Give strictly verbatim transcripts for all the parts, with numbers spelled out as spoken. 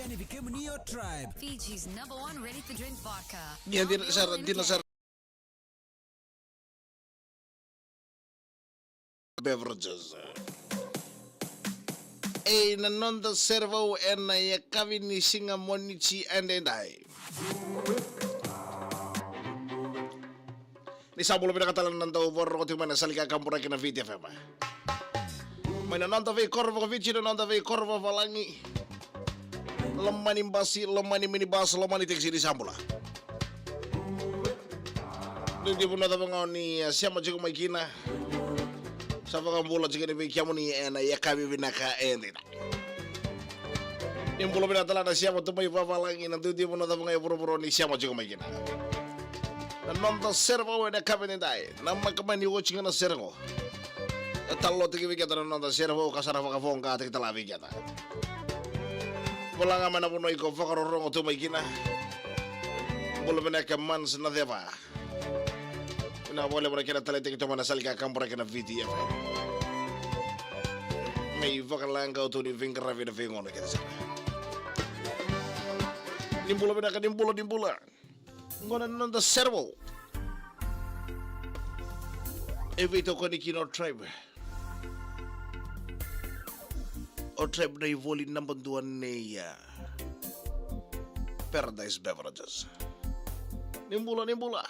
Ni vei kemuni o Tribe. Fiji's number one ready-to-drink vodka. Ia, dina sara, dina sara. Beverages. Ei, na noda serevou ena yakavi ni siga Moniti edaidai. Ni sa bula vinaka tale na dau vakarorogo tiko mai na sala ni kakaburaki na Viti F M. Mai na noda veikoro vakaviti, na noda veikoro vavalagi. Loma ni basi, loma ni minibus, loma ni taxi, ni sa bula. Ni, ni vanua cava ga o ni, eh, sema tiko mai kina. Sa vakabula tiko ni vei kemuni ena yakavi vinaka edaidai. Ni bula vinaka tale na sema tu mai vavalagi, na duidui vanua cava ga e vuravura o ni sema tiko mai kina. Na noda serevou ena yakavi edaidai. Namaka mai ni oti ga na sere qo. E talanoataki vei keda na noda serevou ka sa na vakavoqataki tale vei keda. Bula ga mai na vanua iko vakarorogo tu mai kina. Bula vinaka Mans na ceva. Vinaka vakalevu na kena taleitaki tu mai na sala ni kakaburaki na Viti F M. Me ivakaleqau tu ni veiqaravi na veigauna kece sara. Ni bula vinaka, ni bula, ni bula. Qo na noda serevou. E veitokoni kina o Tribe. O Tribe na ivoli naba dua nei, ah, Paradise Beverages. Ni bula, ni bula.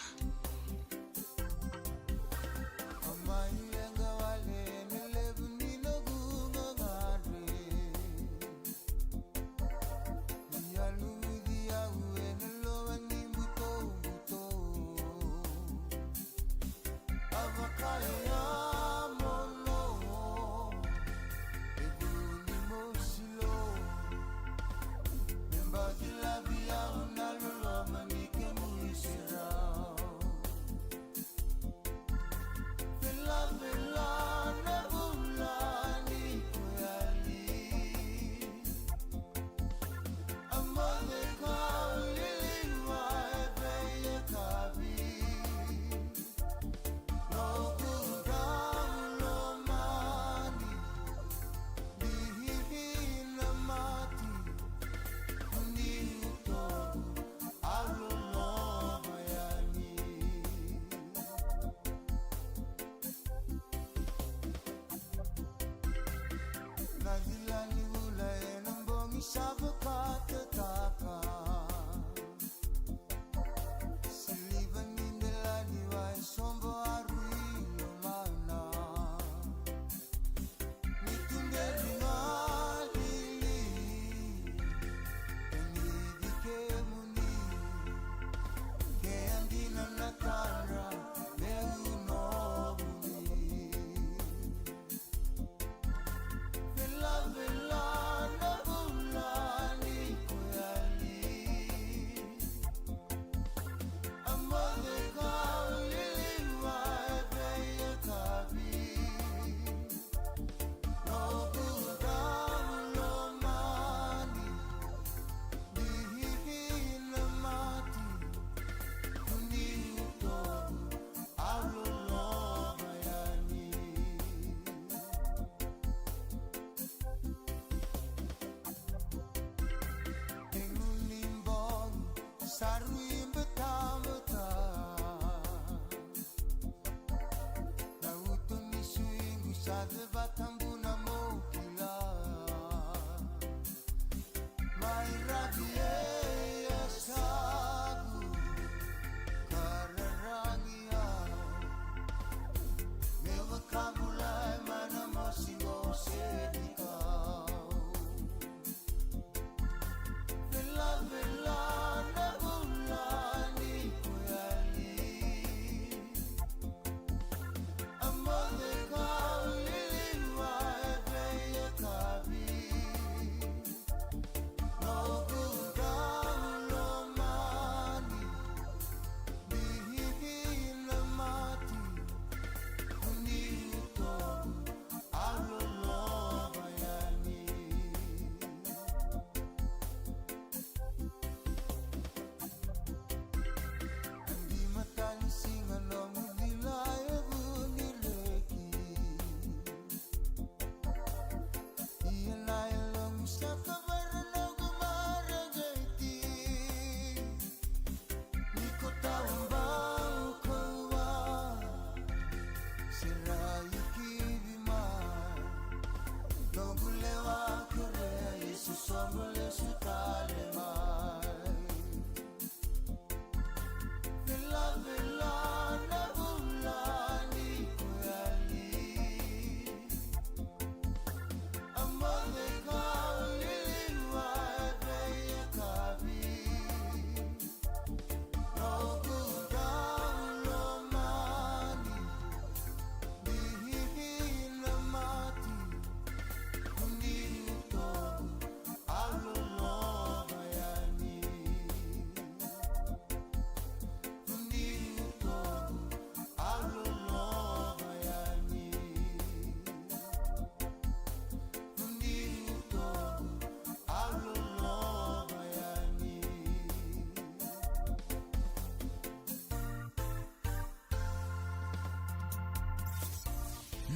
Na cila ni vula ena bogi sa vakatataka. Siliva ni dela ni wai sobo a rui lomana. Ni tuberi na lili. Ni dikemuni. Ke a dina na tadra. Me u novuni.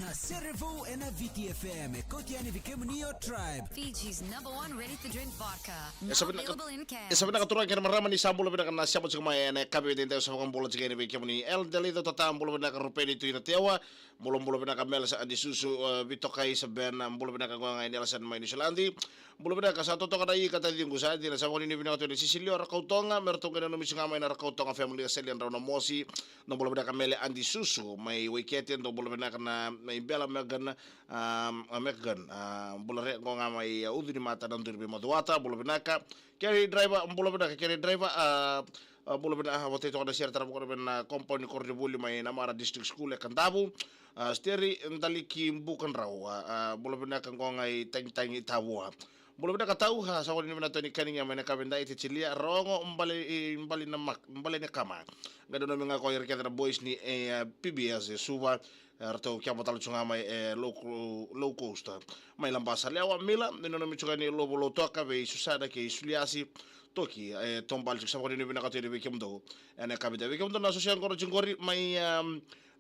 Na Serevou ena V T F M, e kauti yani vei kemuni o Tribe. Fiji's number one ready-to-drink vodka. E sa vinaka, available in cans. E sa vinaka turaga kei na marama ni sa bula vinaka na sema tiko mai ena yakavi edaidai. Au sa vakabula tiko yani vei kemuni El Delido Tata, bula vinaka Rupeni Tui na Tewa, bula bula vinaka Mela sa Adi Susu, e, Vitokai sa Ben, bula vinaka Goga i Nelson mai Niusiladi. Bula vinaka sa totoka na ika taciqu sa dina, sa vakanuinui vinaka tu ena Sisilio Rakautoga, me ratou qai nanumi tiko ga mai na Rakautoga family, a Seli Andrau na Mosi, dou bula vinaka Mele Adi Susu mai Waikete, dou bula vinaka na, na Ibela Megan, a, a Megan, a, bula re qo ga mai, a, Ucu ni Mata na Duri vei Macuata, bula vinaka. Kerry Driver, bula vinaka Kerry Driver, a, a, bula vinaka, a, vata toka na sere tara vukona vei na compound ni koronivuli mai Namara District School e Kadavu. A, Steri Daliki Bukadrau, a, a, bula vinaka qo ga i Tagitagi Tavua. Bula vinaka Tau, a, sa vakanuinui vinaka tu yani Kaniga mai na yakavi edaidai, Cecilia Rogo, Bale, e, Bale na Mak-, Bale na Kama. Qai nanumi ga ko ira kece na boys ni, e, a, P B S e Suva, e, ratou keba tale tu ga mai, e, Low Co-, Low Coast. Mai Labasa Lewa Mila, ni nanumi tu ga ni Lovo Lotoka vei Susana kei Suliasi Toki, e, Tobali tu, sa vakanuinui vinaka tu yani vei kemudou. Ena yakavi edaidai vei kemudou na soso yaqori tiko qori mai, a,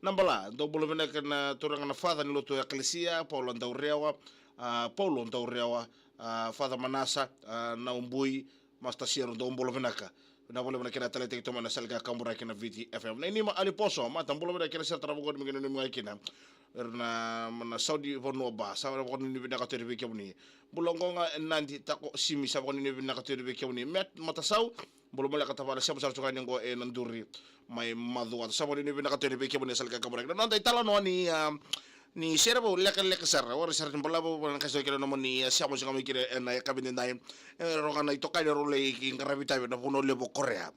Nabala, dou bula vinaka na turaga na Father ni lotu Ekalesia, Paulo Daurewa, a, Paulo Daurewa, a, Father Manasa, a, Naubui, Master Sero, dou bula vinaka. Vinaka vakalevu na kena taleitaki tu mai na sala ni kakaburaki na V T F M. Na Inima Aliposo, mata bula vinaka kei na sere tara vukoni me kena nanumi ga kina. Era na, na Saudi Vanua Ba, sa vakanuinui vinaka tu yani vei kemuni. Bula qo ga e Nadi Tako Simi, sa vakanuinui vinaka tu yani vei kemuni. Met Matasau, bula maleka tavale, sema sara tu ga yani qo e Naduri mai Macuata, sa vakanuinui vinaka tu yani vei kemuni na sala ni kakaburaki. Na noda italanoa ni, a, ni sere vou lekaleka sara, warai sara ni balavu, na ka sa kena nomuni, a, sema tiko ga mai kina ena yakavi edaidai. E, rau ga na itokani rau lai qaravi itavi na vanua levu o Korea.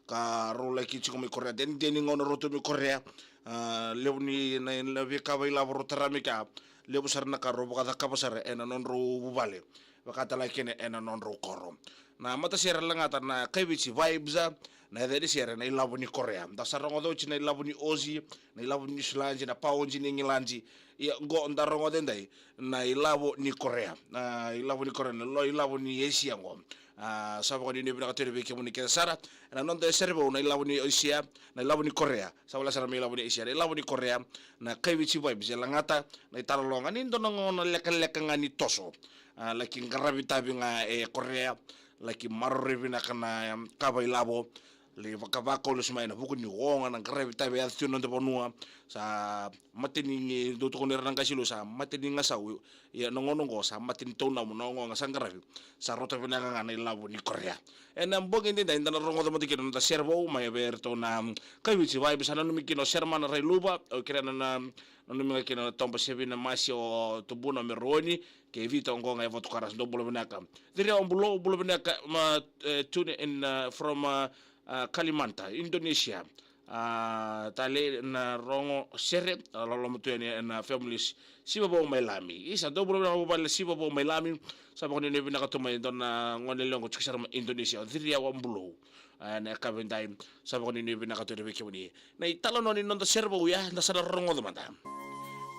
Ka rau laki tiko mai Korea, denideni gauna rau tu mai Korea. A, levu ni na, na veika vakailavo rau tara mai kea, levu sara na ka rau vakacakava sara ena nodrau vuvale, vaka tale ga kina ena nodrau koro. Na matasere lagata na Kaivici Vibes, a, na yaca ni sere na Ilavo ni Korea. Da sa rogoca oti na Ilavo ni Osi, na Ilavo ni Niusiladi, na Paoji ni Igiladi. Ia qo da rogoca edaidai na Ilavo ni Korea. Na Ilavo ni Korea, na lo-, Ilavo ni Esia qo. A, sa vakanuinui vinaka tu yani vei kemuni kece sara. Na noda sere vou na Ilavo ni Esia, na Ilavo ni Korea. Sa voleka sara me Ilavo ni Esia, na Ilavo ni Korea, na Kaivici Vibes e lagata na italanoa ga ni dua na gauna lekaleka ga ni toso. A, laki qaravi itavi ga e Korea, laki maroroi vinaka na, em, kava ilavo, lai vakavakau lesu mai ena vuku ni oga na qaravi itavi e yaco tu ena noda vanua. Sa mate ni, dau tukuni ira na qase i liu, sa mate ni gasau. Ia na gauna oqo sa mate ni taunamu na ogaoga sa qaravi, sa rauta vinaka ga na Ilavo ni Korea. Ena bogi edaidai da na rogoca mada kina na noda sere vou mai vei iratou na, mm, Kaivici Vibes, sa nanumi kina o Seremana Railuva, au kerea na, na, nanumi ga kina o Toba Sevina Masi, o Tubuna Meroni, kei Vita oqo ga e Vatukaras, dou bula vinaka. Ciria Wabulou, bula vinaka, ma, e, tune in, a, from, a, a, Kalimantan, Indonesia. A, tale na rogo sere, a, loloma tu yani ena families Sivavou mai Lami. Isa, dou bula vinaka vuvale Sivavou mai Lami. Sa vakanuinui vinaka tu mai dua na gone lewe qo tiko sara mai Indonesia, o Ciria Wabulou. A, na yakavi edaidai, sa vakanuinui vinaka tu yani vei kemuni. Na italanoa ni noda sere vou ya, da sa na rogoca mada.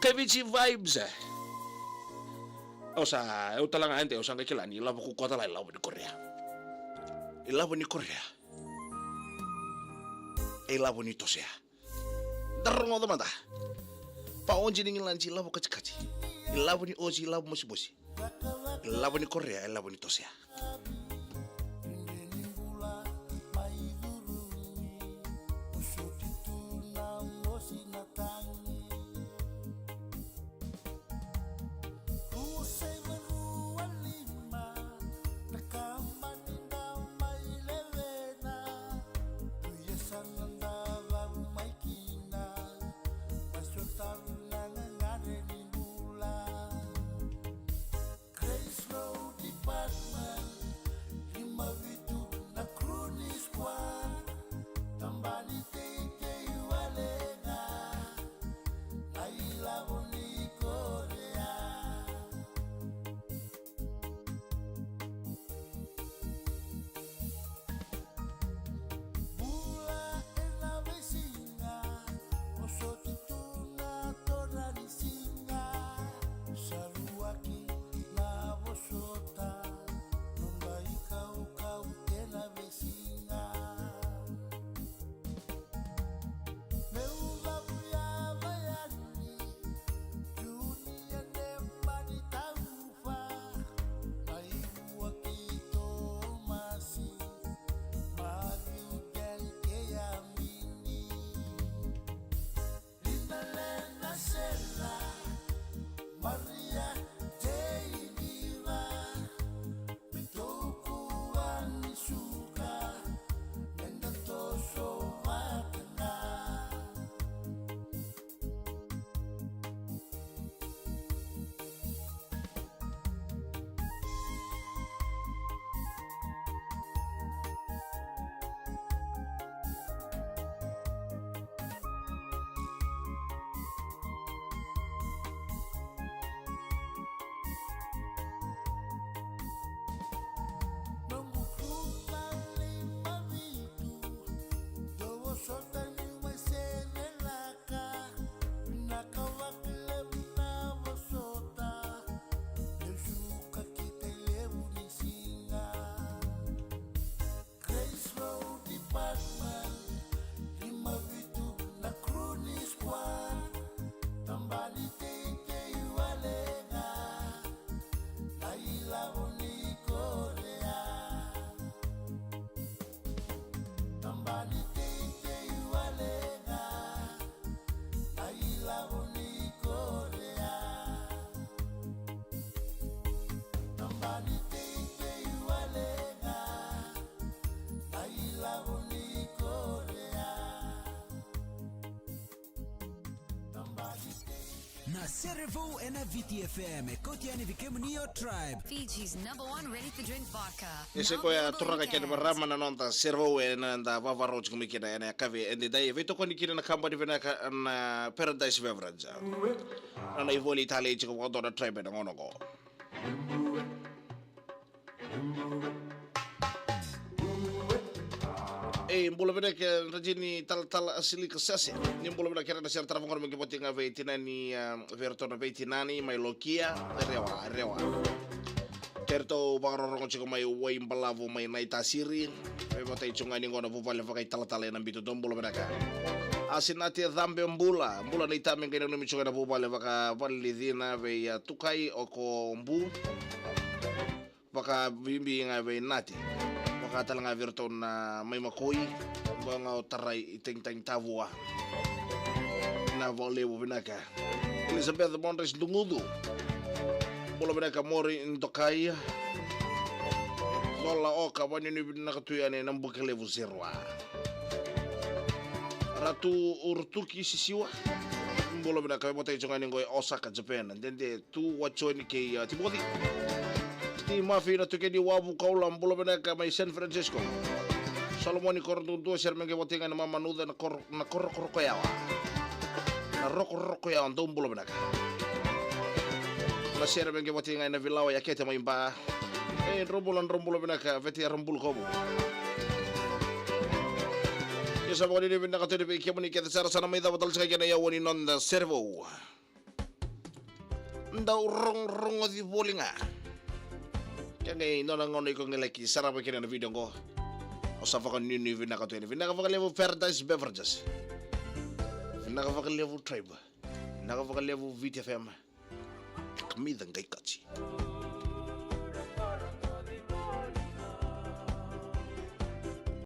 Kaivici Vibes. Au sa, au tale ga ede, au sa qai kila ni lavo ko koya tale, Ilavo ni Korea. Ilavo ni Korea. E Ilavo ni Tosea. Da rogoca mada. Paoji ni Igiladi, Ilavo Katikati. Ilavo ni Osi, Ilavo Mosimosi. Ilavo ni Korea, Ilavo ni Tosea. Grace Road Department, Serevou ena V T F M, e kauti yani vei kemuni o Tribe. Fiji's number one ready-to-drink vodka. E se koya turaga kei na marama na noda Serevou ena noda vavarau tiko mai kina ena yakavi edaidai. E veitokoni kina na kabani vinaka na Paradise Beverage. Na nona ivoli talei tiko vakadua na Tribe ena gauna qo. E bula vinaka Rajini Talatala Asilika Sese. Ni bula vinaka kere na sere tara vagoro me qi voti ga vei tinani, ah, vei ratou na vei tinani mai Lokia. Rewa, rewa. Kere tou vakarorogo tiko mai Wai Balavu mai Naitasiri. Vei matai tiko ga ni qo na vuvale vakaitalatala ena bitu, dou bula vinaka. Asinati Cabe bula. Bula na itame qai nanumi tiko ga na vuvale vakavalidina vei, ah, Tukai o ko Bu. Vakabibi ga vei Nati. Vaka tale ga vei iratou na mai Makoi. Vaka ga o Tarai i tagitagi Tavua. Na vakalevu vinaka. Elizabeth Mondres Dugudu. Bula vinaka Mori Dokai. Lola Oka, vanuinui vinaka tu yani na Buke Levu Serua. Ratu Urutuki Sisiwa. Bula vinaka, vei matai tiko ga ni qo e Osaka, Japan. Dede tu Wachoni kei, ah, Timoci. Steve Murphy na tukeni Wavu Kaula, bula vinaka mai San Francisco. Solomoni Korodudua, sere me qai voti ga na mamanuca na koro, na korokoroko yawa. Na rokoroko yawa, dou bula vinaka. Na sere me qai voti ga na Vilawa ya kete mai Ba. E, drau bula, drau bula vinaka, veti ya drau bula kovu. Ia sa vakanuinui vinaka tu yani vei kemuni kece sara sa na mai cava tale tiko kina na yawa ni noda Serevou. Dau rogorogoci voli ga. Ke qai dua na gauna iko qai laki sarava kina na video qo. Au sa vakanuinui vinaka tu yani. Vinaka vakalevu Paradise Beverages. Vinaka vakalevu Tribe. Vinaka vakalevu V T F M. Kamica qai kaci.